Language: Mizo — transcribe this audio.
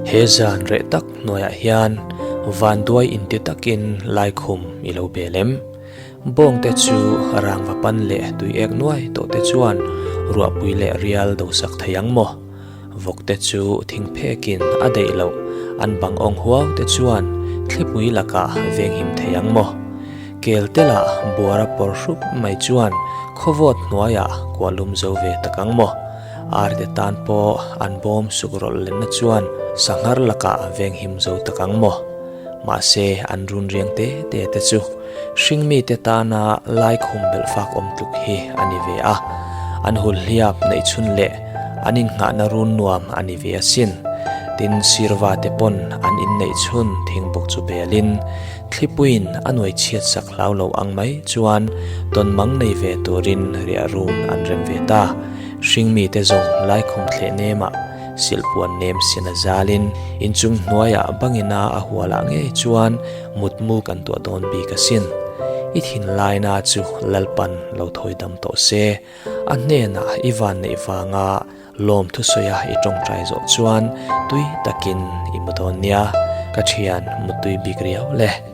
He zan reh tak hnuaiah hian vanduai inti takin laikhum i lo bel em? Bawngte chu rangva pan leh tui ek nuai tawh te chuan ruahpui leh rial do sak thei ang maw? Vawkte chu thing phekin a daih loh an bang awng huau te chuan thlipui lakah venghim thei ang maw? Kel telah buara pawr hrup mai chuan khawvawt hnuaiah kuah lum zo ve tak ang maw? Arte tan pawh an bawm suk rawlh lenna chuan sanghar lakah venghim zo tak ang maw? Mahse an run riang te te te chu hringmite tana laikhum belh fak awm tluk hi a ni ve a, an hulhliap neih chhun leh an innghahna run nuam a ni ve asin. Tin, sirva te pawn an inneih chhun thingbuk chu belin thlipuiin a nuai chhiat sak hlau lo ang mai chuan tawnmang nei ve turin riah run an rem ve ta. Hringmite zawng laikhum thleh nemah Silhpuan nem sin a zalin inchung hnuaiah bangina a hualah ngei chuan mutmu kan tuah dawn bik asin. I thinlaina chu Lalpan lo thawi dam tawh se, a hnenah i van neih vanga lawm thusawia i tawngtai zawh chuan tui takin i mu dawn nia, ka thian muttui bik riau le.